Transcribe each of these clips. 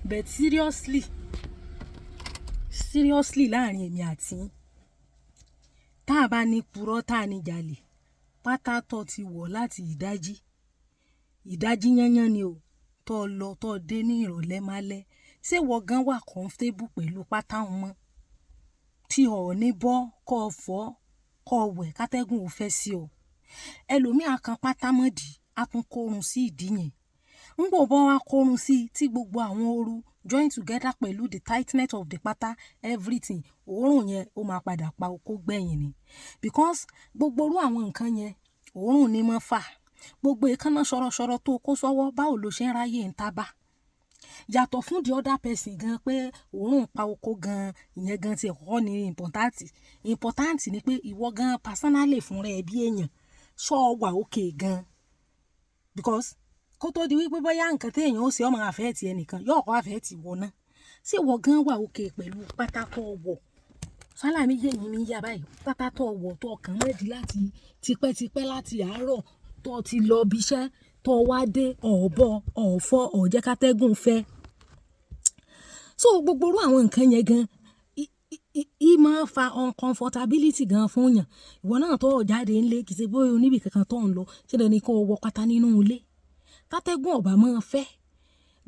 But seriously, seriously, láàrin èmi àti yín, tá a bá ní purọ́, tá a ní jalè, pátá tó ti wọ̀ láti ìdájí, ìdájí yányán ni o, tó lọ tó dé ní ìrọ̀lẹ́ málẹ́, ṣé ìwọ gan wà comfortable pẹ̀lú pátá òun mọ́? Tí ò ní bọ́ kó fọ́, kó wẹ̀ kátẹ́gùn ò fẹ́ sí ọ. Ẹlòmíì á kan pátá mọ́dì, á tún kórun sí ìdí yẹn. Ńgbò bọ́ wá kórun sí tí gbogbo àwọn ooru join together pẹ̀lú the tightness of the pátá, everything, òórùn yẹn ó máa padà pa okó gbẹ̀yìn ni. Because gbogbo irú àwọn nǹkan yẹn, òórùn ni máa fà. Gbogbo èékánná ṣọ̀rọ̀ṣọ̀rọ̀ tó kó sọ́wọ́, báwo lo ṣe ń ráyè ń tábà? Yàtọ̀ fún the other person gan pé òórùn pa okó gan, ìyẹn gan tí ẹ̀kọ́ ní important. Important ni pé ìwọ gan personally fún rẹ bí èèyàn, ṣọ́ wà okay gan. Because kó tó di wípé bóyá nǹkan tí èèyàn ó ṣe ó máa affect ẹnìkan, yóò kọ́ affect ìwọ náà. Ṣé ìwọ gan wà okay pẹ̀lú pátá tó wọ̀? Sálà mi yé yín mi yá báyìí. Pátá tó wọ̀ tó kàn mọ́dì láti tipẹ́tipẹ́, láti àárọ̀ tó ti lọ ibi iṣẹ́, tó wá dé, ọ̀bọ, ọ̀fọ́, ò jẹ́ kátẹ́gùn fẹ́. So gbogbo irú àwọn nǹkan yẹn gan, í máa ń fa uncomfortability gan fún èèyàn. Ìwọ náà tó jáde nílé, kì í ṣe pé o níbi kankan tó ń lọ, ṣé dandan ni kó wọ pátá nínú ilé? Tátẹ́gùn ò bá máa fẹ́,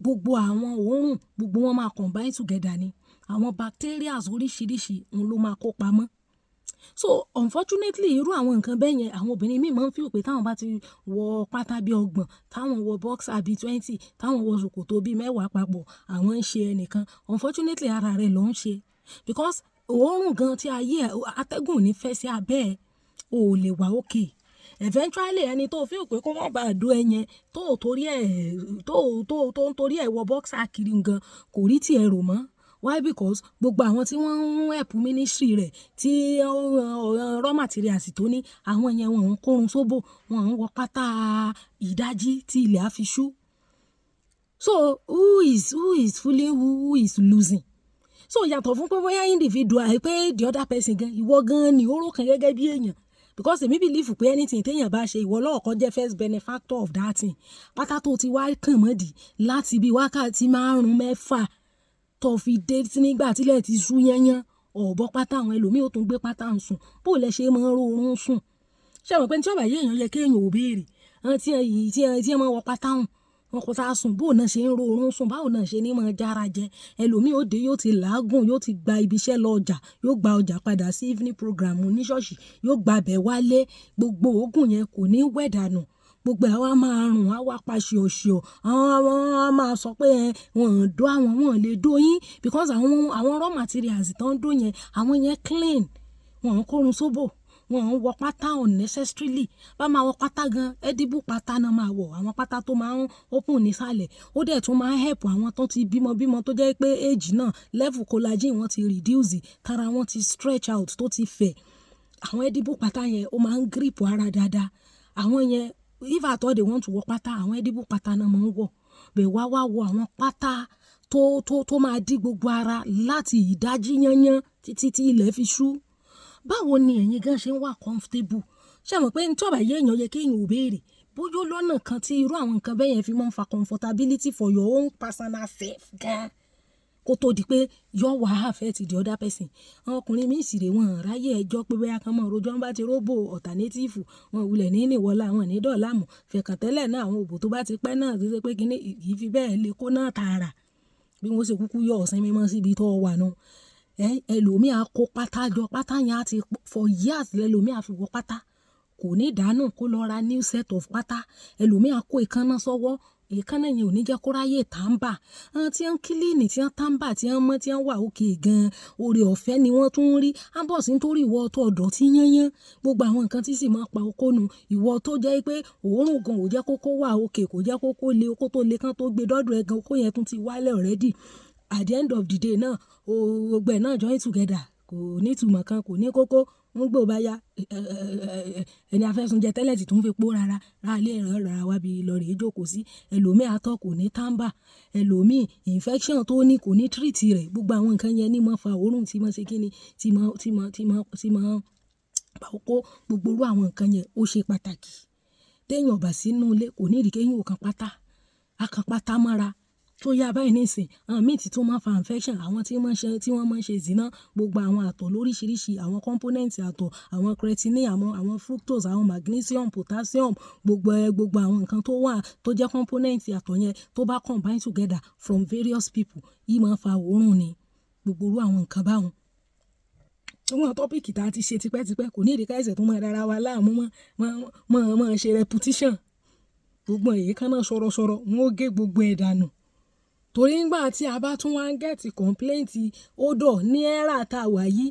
gbogbo àwọn òórùn, gbogbo wọn máa combine together ni. Àwọn bacterias oríṣiríṣi òun ló máa kó pamọ́. So unfortunately, irú àwọn nǹkan bẹ́ẹ̀ yẹn, àwọn obìnrin míì máa ń feel pé táwọn bá ti wọ pátá bí 30, táwọn wọ boxer bí 20, táwọn wọ ṣòkòtò bí 10 papọ̀, àwọn ń ṣe ẹnìkan. Unfortunately, ara rẹ̀ ló ń ṣe. Because òórùn gan tí ayé ẹ, atẹ́gùn ò ní fẹ́ sí abẹ́ ẹ, o ò lè wà okay. Eventually, ẹni tó feel pé kó má bá dó ẹ yẹn, tó torí ẹ, tó, tó, tó ń torí ẹ wọ boxer kiri gan, kò rí tí ẹ rò mọ́. Why? Because gbogbo àwọn tí wọ́n ń help ministry rẹ̀, tí raw materials tó ní, àwọn yẹn wọ́n ń kórun sóbò, wọ́n ń wọ pátá ìdájí tí ilẹ̀ á fi ṣú. So who is fooling who, who is losing? So yàtọ̀ fún pé bóyá individual pé the other person gan, ìwọ gan ni ó rò kan gẹ́gẹ́ bí èèyàn. Because èmi believe pé anything tí èèyàn bá ṣe, ìwọ lọ́ọ̀kan jẹ́ first benefactor of that thing. Pátá tó ti wá kàn mọ́dì láti bí wákàtí 5, 6 tó fi dé nígbà tí ilẹ̀ ti ṣú yányán, ọ̀bọ pátá, àwọn ẹlòmíì ó tún gbé pátá ń sùn. Bó lẹ ṣe máa ń ro orun sùn? Ṣé ẹ mọ̀ pé tí ó bá yé èèyàn yẹ kí èèyàn ò béèrè. Àwọn tí wọ́n yìí, tí wọ́n máa ń wọ pátá hùn, wọ́n kò tá sùn, bó náà ṣe ń ro orun sùn, báwo náà ṣe ní máa jára jẹ. Ẹlòmíì ó dé, yóò ti làágùn, yóò ti gba ibi iṣẹ́ lọ ọjà, yóò gba ọjà padà sí evening program ní ṣọ́ọ̀ṣì, yóò gba bẹ̀ wálé. Gbogbo òógùn yẹn kò ní wẹ̀ dànù. Gbogbo ẹ̀ wá máa rùn, á wá pa ṣìọ̀ṣìọ̀. Àwọn á máa sọ pé ẹ, wọ́n ò dó àwọn, wọ́n ò lè dó yín because àwọn raw materials tó ń dó yẹn, àwọn yẹn clean. Wọ́n ń kórun sóbò, wọ́n ń wọ pátá unnecessarily. Bá máa wọ pátá gan, edible pátá náà máa wọ̀. Àwọn pátá tó máa ń open nísàlẹ̀. Ó dẹ̀ tún máa ń help àwọn tó ti bímọ bímọ tó jẹ́ pé age náà, level collagen wọn ti reduce, tara wọn ti stretch out tó ti fẹ̀. Àwọn edible pátá yẹn ó máa ń grip ara dáadáa. Àwọn yẹn, if at all they want to wọ pátá, àwọn edible pátá náà máa ń wọ̀. Bẹ́ẹ̀ wá wá wọ àwọn pátá tó máa dí gbogbo ara láti ìdájí yányán títí tí ilẹ̀ fi ṣú. Báwo ni ẹ̀yin gan ṣe ń wà comfortable? Ṣé ẹ mọ̀ pé tí ó bá yé èèyàn yẹ kí èèyàn ò béèrè. Bóyá ó lọ́nà kan tí irú àwọn nǹkan bẹ́ẹ̀ yẹn fi máa ń fa comfortability for your own personal self gan, kó tó di pé yóò wá affect the other person. Àwọn ọkùnrin mí sì rè, wọ́n ráyè ẹjọ́ pé bóyá kan mọ́ rojọ́, wọ́n bá ti róbò alternative, wọ́n wulẹ̀ ní ìwọlá, wọn ní dọ̀làmù. Fẹ̀kàntẹ́lẹ̀ náà, àwọn òbò tó bá ti pẹ́ náà tó ṣe pé kíní kì í fi bẹ́ẹ̀ lè kó náà tààrà. Bí wọ́n ṣe kúkú yọ ọ̀sìn mímọ́ síbi tó wà nù. Ẹlòmíì á kó pátá jọ, pátá yẹn á ti for years lẹ́lòmíì á fi wọ pátá. Kò ní dànù kó lọ ra new set of pátá. Ẹlòmíì á kó èékánná sọ́wọ́, èékánná yẹn ò ní jẹ́ kó ráyè tàǹbà. Àwọn tí wọ́n clean, tí wọ́n tàǹbà, tí wọ́n mọ́, tí wọ́n wà okay gan, oore ọ̀fẹ́ ni wọ́n tún ń rí. Á bọ̀ sí nítorí ìwọ tó dọ̀tí yányán. Gbogbo àwọn nǹkan tí sì máa ń pa okó nu. Ìwọ tó jẹ́ pé òórùn gan ò jẹ́ kó kó wà okay, kò jẹ́ kó kó le, okó tó le kán tó gbé dọ́dọ̀ ẹ gan, okó yẹn tún ti wálẹ̀ already. At the end of the day náà, gbogbo ẹ̀ náà join together, kò ní ìtumọ̀ kan, kò ní kókó. Ń gbó bá yá, ẹni a fẹ́ sun jẹ tẹ́lẹ̀ tí tún fi pó rara, rá ilé rẹ̀ wá bí lọ rè jókòó sí. Ẹlòmíì atọ́ kò ní tàǹbà, ẹlòmíì infection tó ní kò ní treat rẹ̀. Gbogbo àwọn nǹkan yẹn ní máa fa òórùn tí máa ṣe kíni, tí máa, tí máa, tí máa, tí máa pa okó. Gbogbo irú àwọn nǹkan yẹn ó ṣe pàtàkì. Tí èèyàn ò bá sí nínú ilé, kò ní ìdí kí èèyàn ó kan pátá. A kan pátá mọ́ra. Tó yá báyìí nísìnyí, àwọn míì tí tó máa ń fa infection, àwọn tí wọ́n ṣe, tí wọ́n máa ń ṣe zina, gbogbo àwọn àtọ̀ lóríṣiríṣi, àwọn component àtọ̀, àwọn creatinine, àwọn fructose, àwọn magnesium, potassium, gbogbo ẹ, gbogbo àwọn nǹkan tó wà tó jẹ́ component àtọ̀ yẹn tó bá combine together from various people, yìí máa ń fa òórùn ni. Gbogbo irú àwọn nǹkan báwọn. Àwọn topic tí a ti ṣe tipẹ́tipẹ́ kò ní ìdí ká ṣẹ̀ṣẹ̀ tó máa dára wa láàmú mọ́, mọ́, mọ́ ṣe repetition. Gbogbo èékánná sọ̀rọ̀sọ̀rọ̀, wọ́n ó gé gbogbo ẹ̀ dànù. Torí nígbà tí a bá tún wá ń get complaint odor ní era tá wà yìí,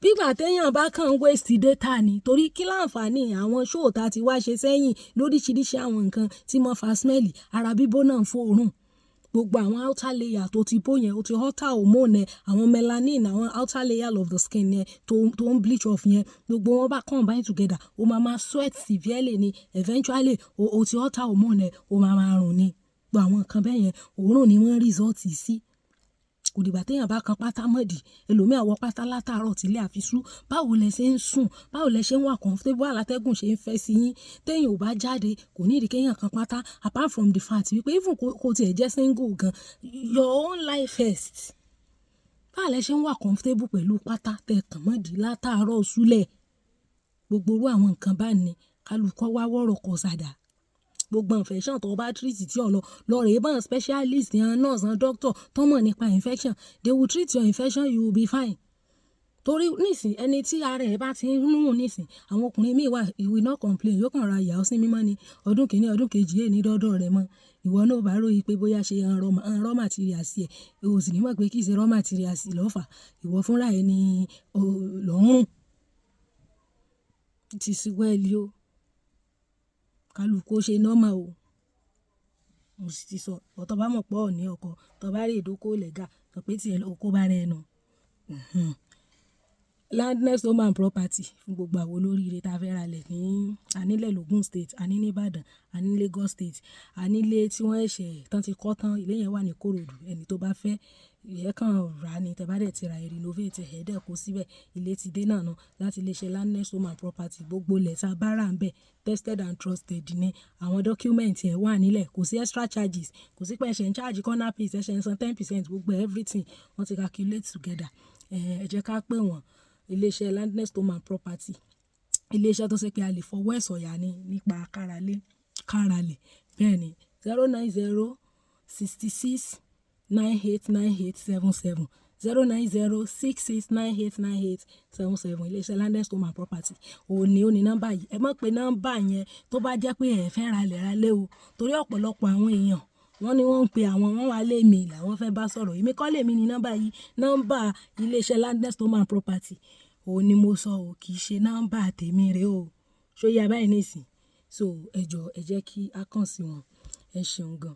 bí ìgbà tí èèyàn bá kàn waste data ni. Torí kí láǹfààní àwọn show tá ti wá ṣe sẹ́yìn lóríṣiríṣi àwọn nǹkan tí wọ́n fa smell, ara bíbó náà ń fo òórùn. Gbogbo àwọn outer layer tó ti bó yẹn, ó ti alter hormone ẹ, àwọn melanin, àwọn outer layer of the skin yẹn tó ń bleach off yẹn, gbogbo wọn bá combine together, ó máa ma sweat severely ni. Eventually, o ti alter hormone ẹ, ó máa ma rùn ni. Gbogbo àwọn nǹkan bẹ́ẹ̀ yẹn, òórùn ni wọ́n result sí. Kò dìgbà tí èèyàn bá kan pátá mọ́dì, ẹlòmíì á wọ pátá látàárọ̀ tí ilé àfi sú. Báwo lẹ ṣe ń sùn? Báwo lẹ ṣe ń wà comfortable? Báwo látẹ́gùn ṣe ń fẹ́ sí yín? Tí èèyàn ò bá jáde, kò ní ìdí kí èèyàn kan pátá. Apart from the fact wípé even kó tí ẹ jẹ́ single gan, your own life first. Báwo lẹ ṣe ń wà comfortable pẹ̀lú pátá tẹ kàn mọ́dì látàárọ̀ súlẹ̀? Gbogbo irú àwọn nǹkan bá ní kálukọ́ wá wọ́rọ̀ kọ sàdà. Gbogbo infection tó bá treat tí ó lọ, lọ rè bá specialist, àwọn nurse, àwọn doctor tó mọ̀ nípa infection. They will treat your infection, you will be fine. Torí nísìnyí ẹni tí ara ẹ̀ bá ti ń rùn nísìnyí, àwọn ọkùnrin mìí wà, he will not complain, yóò kàn ra ìyàwó sí mímọ́ ni. Ọdún kìíní, ọdún kejì, èní dọ́dọ̀ rẹ̀ mọ́. Ìwọ náà ó bá rò pé bóyá ṣe raw material sí ẹ, o sì ní mọ̀ pé kì í ṣe raw material sí ló fà. Ìwọ fúnra ẹ ni ló ń rùn. It is well o. Kálukú ó ṣe normal o. Mo sì ti sọ, ìwọ tó bá mọ̀ pé ò ní ọkọ, tó bá rí ìdókò lẹ́gà, sọ pé tí ẹ lọ kó bá rẹ nu. Landness Home and Property fún gbogbo àwọn olóríire tí a fẹ́ ra ilẹ̀ ní, a nílẹ̀ l'Ogun State, a ní ní Ìbàdàn, a ní Lagos State, a nílé tí wọ́n ṣẹ̀ tán ti kọ́ tán, ilé yẹn wà ní Ìkòròdú. Ẹni tó bá fẹ́, ìyẹn kàn rà ni. Tẹ bá dẹ̀ ti ra, ẹ renovate ẹ̀, ẹ dẹ̀ kó síbẹ̀. Ilé ti dé náà nu láti ilé iṣẹ́ Landness Home and Property. Gbogbo ilẹ̀ tí a bá rà ń bẹ, tested and trusted ni. Àwọn document ẹ̀ wà nílẹ̀, kò sí extra charges, kò sí pé ẹ ṣe ń charge corner piece, ẹ ṣe ń san 10%, gbogbo everything wọ́n ti calculate together. Ẹ jẹ́ ká pè wọ́n. Ilé iṣẹ́ Landness Home and Property. Ilé iṣẹ́ tó ṣe pé a lè fọwọ́ ẹ̀ sọ̀yà ni nípa káralé, káralẹ̀. Bẹ́ẹ̀ ni, 09066989877, 09066989877. Ilé iṣẹ́ Landness Home and Property. Òun ni ó ní nọ́mbà yìí. Ẹ má pe nọ́mbà yẹn tó bá jẹ́ pé ẹ fẹ́ ra ilẹ̀ ra lé o. Torí ọ̀pọ̀lọpọ̀ àwọn èèyàn wọ́n ní wọ́n ń pe àwọn, wọ́n wá lé mi làwọn fẹ́ bá sọ̀rọ̀. Èmi kọ́ lèmi ní nọ́mbà yìí. Nọ́mbà ilé iṣẹ́ Landness Home and Property. Òun ni mo sọ o, kì í ṣe nọ́mbà tèmi rè o. Ṣó yé báyìí nísìnyí? So ẹ jọ, ẹ jẹ́ kí a kàn sí wọn. Ẹ ṣeun gan.